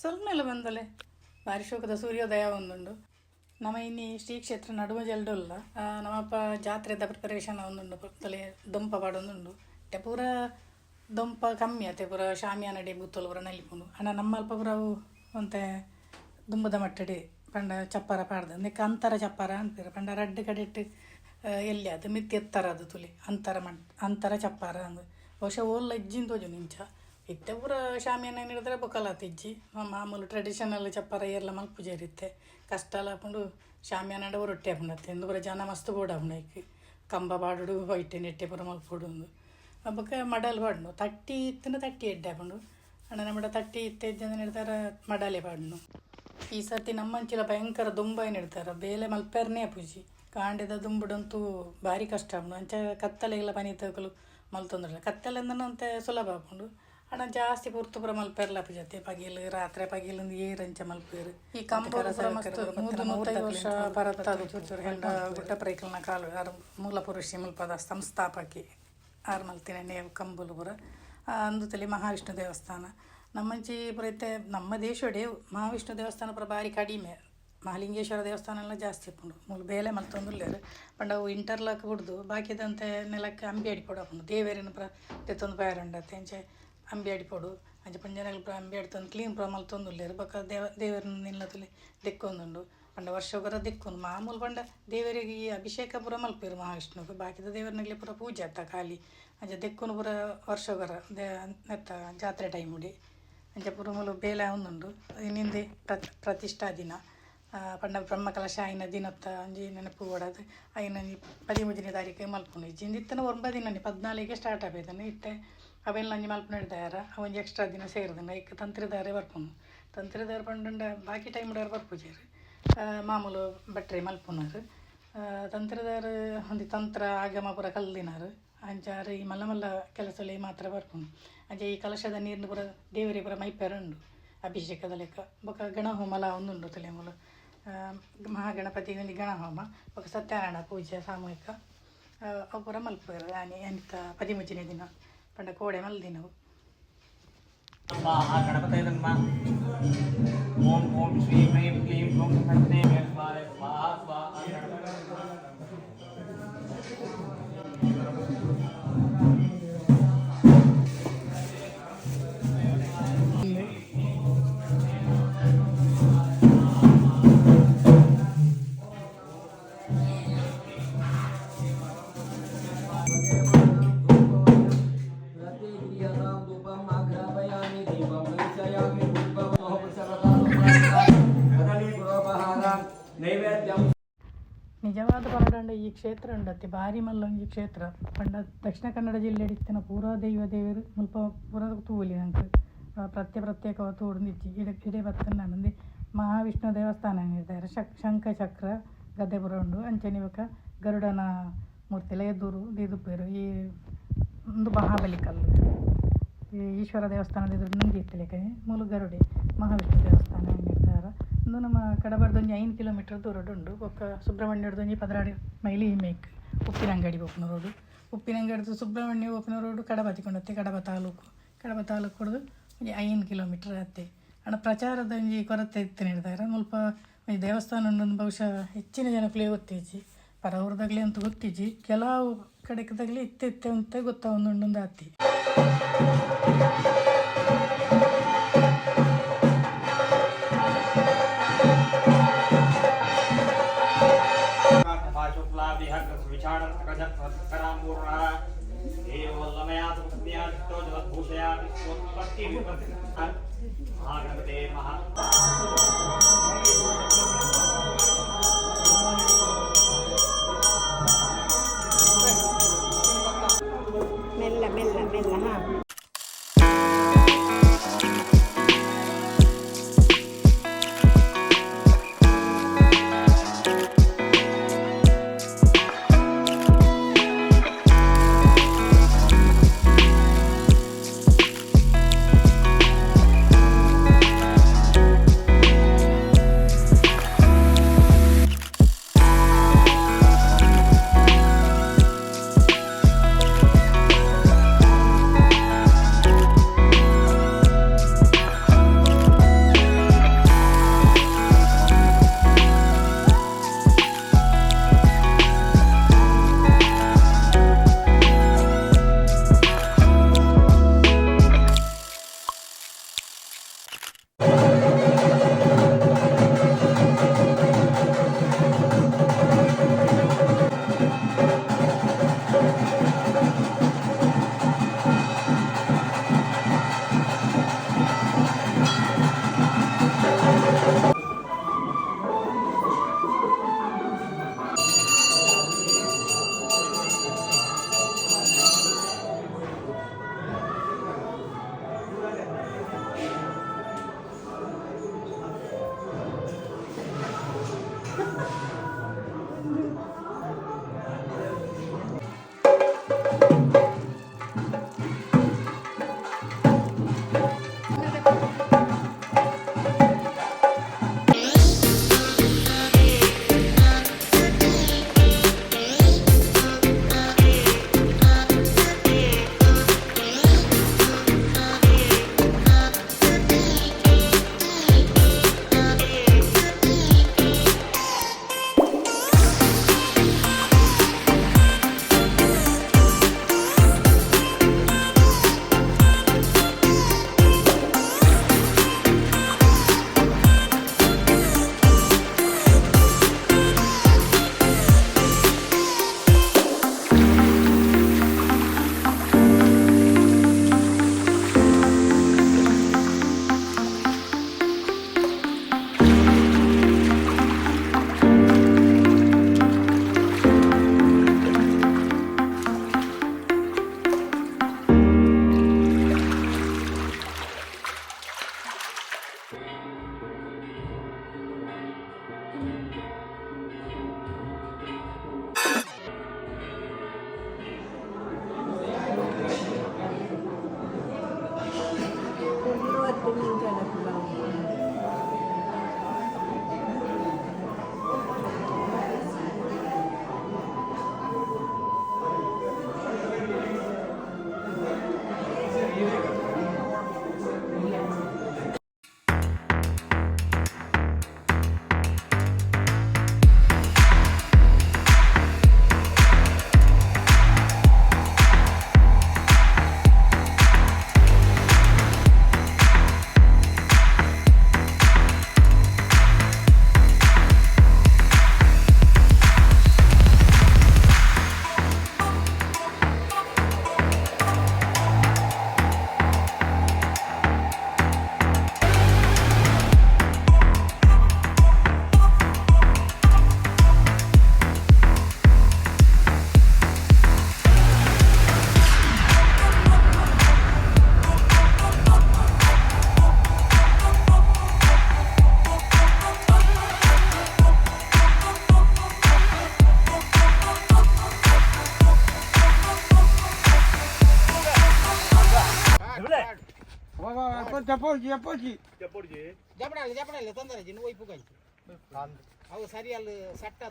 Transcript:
ಸೊಲ್ಮೆಲ ಬಂದಲೆ ಬಾರಿ ಶೋಕದ ಸೂರ್ಯೋದಯ ಒಂದುಂಡು. ನಮ ಇನ್ನಿ ಶ್ರೀ ಕ್ಷೇತ್ರ ನಡುವ ಜಲ್ಡುಲ್ಲ. ನಮ್ಮಪ್ಪ ಜಾತ್ರೆದ ಪ್ರಿಪರೇಷನ್ ಒಂದುಂಡು. ತಲೆ ದೊಂಪ ಪಾಡೊಂದುಂಡು. ಇತ್ತೆ ಪೂರ ದೊಂಪ ಕಮ್ಮಿ ಆತೆ, ಪೂರ ಶಾಮಿಯಾನಡೆ ಬೂತೊಲು ಪೂರ ನಲಿಪುಂಡು. ಆಂಡ ನಮ್ಮ ಅಲ್ಪ ಪೂರ ಅವು ಒಂತೆ ದುಂಬುದ ಮಟ್ಟಡೆ ಪಂಡ ಚಪ್ಪರ ಪಾಡ್ದು ನೆಕ್ ಅಂತರ ಚಪ್ಪರ ಅನ್ಪೆರ್. ಪಂಡ ರಡ್ಡ್ ಕಡೆಟ್ ಎಲ್ಯ ಅದು ಮಿತ್ತ್ ಎತ್ತರ ಅದು ತುಲಿ ಅಂತರ ಮಟ್ ಅಂತರ ಚಪ್ಪರ ಅಂದ್. ಬಹುಶಃ ಓಲ್ಲ ಇಜ್ಜಿಂದ್ ತೋಜುಂಡು ಇಂಚ. ಇತ್ತೆ ಪೂರ ಶಾಮಿಯಾನ ಹಿಡಿದ್ರೆ ಬೊಕಲಾತ್ ಇಜ್ಜಿ. ಮಾಮೂಲು ಟ್ರೆಡಿಷನಲ್ ಚಪ್ಪರ ಏರ್ಲ ಮಲ್ಪುಜೆರ್ ಇತ್ತೆ. ಕಷ್ಟಲ ಆಪುಂಡು, ಶಾಮಿಯಾನಡ ರೊಟ್ಟಿ ಆಪುಂಡು ಅತ್ತೆ. ಇಂದು ಪೂರ ಜನ ಮಸ್ತ್ ಬೋಡಾಪುಂಡು ಐಕ್. ಕಂಬ ಪಾಡೊಡು, ವೈಟ್ ನೆಟ್ಟೆ ಪೂರ ಮಲ್ಪೊಡು ಉಂದು. ಬೊಕ ಮಡಲ್ ಪಾಡುನು. ತಟ್ಟಿ ಇತ್ತಂಡ ತಟ್ಟಿ ಎಡ್ಡೆ ಆಪುಂಡು. ಆಂಡ ನಮ್ಮಡ ತಟ್ಟಿ ಇತ್ತೆ ಇಜ್ಜಂದೆ ಇಡ್ತಾರ, ಮಡಲೆ ಪಾಡುನು. ಈ ಸರ್ತಿ ನಮ್ಮಂಚಿಲ ಭಯಂಕರ ದುಂಬಾಯಿ ಇಡ್ತಾರ, ಬೇಲೆ ಮಲ್ಪೆರ್ನೇ ಆಪುಜಿ. ಕಾಂಡೆದ ದುಂಬುಡಂತೂ ಭಾರಿ ಕಷ್ಟ ಆಪುಂಡು. ಅಂಚ ಕತ್ತಲೆಗೆಲ್ಲ ಪನಿತಕುಲು ಮಲ್ತೊಂದುಲ್ಲ. ಕತ್ತಲೆ ಅಂದ್ರೆ ಒಂತೆ ಸುಲಭ ಆಪುಂಡು. ಆಂಡ ಜಾಸ್ತಿ ಪೊರ್ತು ಪೂರ ಮಲ್ಪೆರ್ಲ ಆಪುಜಿ. ಪಗೆಲ್ ರಾತ್ರೆ ಪಗೆಲ್ ಏರ್ ಅಂಚ ಮಲ್ಪುವೆರ್. ಈ ಕಂಬ ಪೂರ ಮಸ್ತ್ 150 ವರ್ಷ ಪರತ್ತಾದ ಗುಡ್ಡ ಪ್ರೈಕಲ್ನ ಕಾಲು ಆರ್ ಮೂಲ ಪುರುಷಿ ಮುಲ್ಪದ ಸಂಸ್ಥಾಪಕಿ ಆರ್ ಮಲ್ತಿನ ಕಂಬುಲು ಪೂರ. ಅಂದುತಲಿ ಮಹಾವಿಷ್ಣು ದೇವಸ್ಥಾನ. ನಮ್ಮಂಚಿ ಪೂರ ಇತ್ತೆ ನಮ್ಮ ದೇಶೋಡೆ ಮಹಾವಿಷ್ಣು ದೇವಸ್ಥಾನ ಪೂರ ಬಾರಿ ಕಡಿಮೆ. ಮಹಾಲಿಂಗೇಶ್ವರ ದೇವಸ್ಥಾನ ಎಲ್ಲ ಜಾಸ್ತಿ ಉಪ್ಪುಂಡು. ಮೂಲು ಬೇಲೆ ಮಲ್ತೊಂದುಲ್ಲೆರ್. ಪಂಡ ಅವು ಇಂಟರ್ಲಾಕ್ ಬುಡ್ದು ಬಾಕಿದಂತೆ ನೆಲಕ್ಕೆ ಅಂಬಿ ಅಡಿಪೊಡು ಆಪುಂಡು. ದೇವೆರೆನ್ ಪೂರ ದೆತ್ತೊಂದು ಪೋಯೆರುಂಡತ್ತೆ, ಅಂಚೆ ಅಂಬಿ ಅಡಿಪೊಡು. ಅಂಚೆ ಪಂಜನಲ್ ಪೂರ ಅಂಬಿ ಅಡಿತೊಂದು ಕ್ಲೀನ್ ಪೂರ ಮಲ್ತೊಂದುಲ್ಲೆರ್. ಬೊಕ್ಕ ದೇವೆರ್ನ ನಿಲ್ಲತುಲೆ ದೆಕ್ಕೊಂದುಂಡು. ಪಂಡ ವರ್ಷೊಗೊರ ದೆಕ್ಕೊಂದು ಮಾಮೂಲು. ಪಂಡ ದೇವರಿಗೆ ಈ ಅಭಿಷೇಕ ಪೂರ ಮಲ್ಪೆರ್ ಮಹಾವಿಷ್ಣುಗ್. ಬಾಕಿದ ದೇವರ್ನಗ್ಲೆ ಪೂರ ಪೂಜೆ ಅತ್ತ ಖಾಲಿ. ಅಂಚ ದೆಕ್ಕುನು ಪೂರ ವರ್ಷೊಗೊರ ನೆತ್ತ ಜಾತ್ರೆ ಟೈಮ್ ಉಡಿ. ಅಂಚ ಪೂರ ಮೂಲು ಬೇಲೆ ಆವೊಂದುಂಡು. ಇನ್ನಿಂದೆ ಪ್ರತಿಷ್ಠಾ ದಿನ, ಪಂಡ ಬ್ರಹ್ಮ ಕಲಶ ಆಯಿನ ದಿನತ್ತ ಒಂಜಿ ನೆನಪು ಬೋಡಾದ್ ಐನ 13ನೇ ತಾರೀಕು ಮಲ್ಪುನು. ಇಜ್ಜಿಂದ ಇತ್ತನ 9 ದಿನನೇ 14ಗೆ ಸ್ಟಾರ್ಟ್ ಆಪೇದನೆ. ಇತ್ತೆ ಅವೆಲ್ಲ ಒಂಜಿ ಮಲ್ಪುನ ಹಿಡ್ದಾರ, ಒಂಜಿ ಎಕ್ಸ್ಟ್ರಾ ದಿನ ಸೇರ್ದುಂಡು. ಐಕ್ ತಂತ್ರಿದಾರೆ ಬರ್ಪುನು. ತಂತ್ರಿದಾರ್ ಪಂಡುಂಡ ಬಾಕಿ ಟೈಮ್ ಡಾರ್ ಬರ್ಪುಜೆರ್, ಮಾಮೂಲು ಭಟ್ರೆ ಮಲ್ಪುನರ್. ತಂತ್ರಿದಾರ್ ಒಂಜಿ ತಂತ್ರ ಆಗಮ ಪೂರ ಕಲ್ದಿನಾರ್. ಅಂಚ ಆರ್ ಈ ಮಲ್ಲ ಮಲ್ಲ ಕೆಲಸಲೆ ಮಾತ್ರ ಬರ್ಪುನು. ಅಂಚ ಈ ಕಲಶದ ನೀರ್ನ ಪೂರ ದೇವರಿಗೆ ಪೂರ ಮೈಪೆರೆ ಉಂಡು ಅಭಿಷೇಕದ ಲೆಕ್ಕ. ಬೊಕ ಗಣಹೋಮಲ ಒಂದುಂಡು ತಲೆ ಮೂಲು. ಮಹಾಗಣಪತಿ ಒಂಜಿ ಗಣಹೋಮ, ಬೊಕ ಸತ್ಯನಾರಾಯಣ ಪೂಜೆ ಸಾಮೂಹಿಕ ಅವು ಪೂರ ಮಲ್ಪುವೆರ್. ಆನಿ ಎಂತ 13ನೇ ದಿನ ಪಂಡ ಕೋಡೆ ಮಲ್ದಿನವು. ಸ್ವಾಹ ಗಣಪತಯೇ ನಮಃ. ಓಂ ಓಂ ಶ್ರೀಂ ಹ್ರೀಂ ಕ್ಲೀಂ ಕ್ಲೂಂ ಗಣಪತೇ ಸ್ವಾಹ ಸ್ವಾಹ ಸ್ವಾಹ ಗಣಪತೇ. ನೈವೇದ್ಯಂ. ನಿಜವಾದ ಪರಡಂಡ ಈ ಕ್ಷೇತ್ರ ಉಂಡತ್ತೆ ಬಾರಿ ಮಲ್ಲ ಒಂಜಿ ಕ್ಷೇತ್ರ. ಪಂಡ ದಕ್ಷಿಣ ಕನ್ನಡ ಜಿಲ್ಲೆ ಇತ್ತಿನ ಪೂರಾ ದೈವ ದೇವೆರ್ ಮುಲ್ಪ ಪೂರ ತೂವೊಲಿ ನಂಕ್. ಪ್ರತ್ಯೇಕ ಪ್ರತ್ಯೇಕವಾದ್ ತೂವೊಡೊಂದಿಜ್ಜಿ. ಇಡೆ ಇಡೆ ಬತ್ತುಂಡ ಒಂಜಿ ಮಹಾವಿಷ್ಣು ದೇವಸ್ಥಾನ ಇದ್ದಾರೆ. ಶಂಖ ಚಕ್ರ ಗದೆ ಪೂರ ಉಂಡು. ಅಂಚನೆ ಬೊಕ ಗರುಡನ ಮೂರ್ತಿಲ ಎದುರು ದೀದುಪ್ಪೆರ್. ಈ ಉಂದು ಮಹಾಬಲಿ ಕಲ್ಲು. ಈ ಈಶ್ವರ ದೇವಸ್ಥಾನದ ಎದುರು ನಂದಿ ಇತ್ತಿಲೆಕನೆ ಮೂಲು ಗರುಡೆ ಮಹಾವಿಷ್ಣು ದೇವಸ್ಥಾನ ಇರ್ದಾರ. ಉಂದು ನಮ್ಮ ಕಡಬರ್ದ ಒಂಜಿ 5 ಕಿಲೋಮೀಟರ್ ದೂರಡ್ ಉಂಡು. ಬೊಕ್ಕ ಸುಬ್ರಹ್ಮಣ್ಯಡ್ದ್ ಒಂಜಿ 12 ಮೈಲಿ ಮೇಕ್ ಉಪ್ಪಿನಂಗಡಿ ಪೋಪುನ ರೋಡ್. ಉಪ್ಪಿನಂಗಡಿರ್ದ್ ಸುಬ್ರಹ್ಮಣ್ಯ ಪೋಪುನ ರೋಡ್ ಕಡಬ ತಿಕ್ಕುಂಡತ್ತೆ. ಕಡಬ ತಾಲೂಕು, ಕಡಬ ತಾಲೂಕುಡ್ದು ಒಂಜಿ 5 ಕಿಲೋಮೀಟರ್ ಆತೆ. ಆಂಡ ಪ್ರಚಾರದ ಒಂಜಿ ಕೊರತೆ ಇತ್ತಿನ ಮುಲ್ಪ ಒಂಜಿ ದೇವಸ್ಥಾನ ಉಂಡು ಬಹುಶಃ ಹೆಚ್ಚಿನ ಜನಕುಲೇ ಗೊತ್ತಿಜ್ಜಿ. ಪರವೂರ್ದಾಗ್ಲೆ ಅಂತೂ ಗೊತ್ತಿಜ್ಜಿ. ಕೆಲವು ಕಡೆಕ್ ಇತ್ತೆ ಇತ್ತೆ ಒಂತೆ ಗೊತ್ತಾವೊಂದುಂಡು ಆತಿ. ಮಹಾಗಣಪತೇ ಮಹಾ. ಮೆಲ್ಲ ಮೆಲ್ಲ ಮೆಲ್ಲ, ಹಾಂ. ಜಪಡಾಲಿ ಜಪಡಾಲಿ ತೊಂದರೆ ಇಜ್ಜಿ ಒಯ್ಪು ಕಂಚಿ ಅವು ಸರಿ ಅಲ್ಲಿ ಸಟ್ಟ.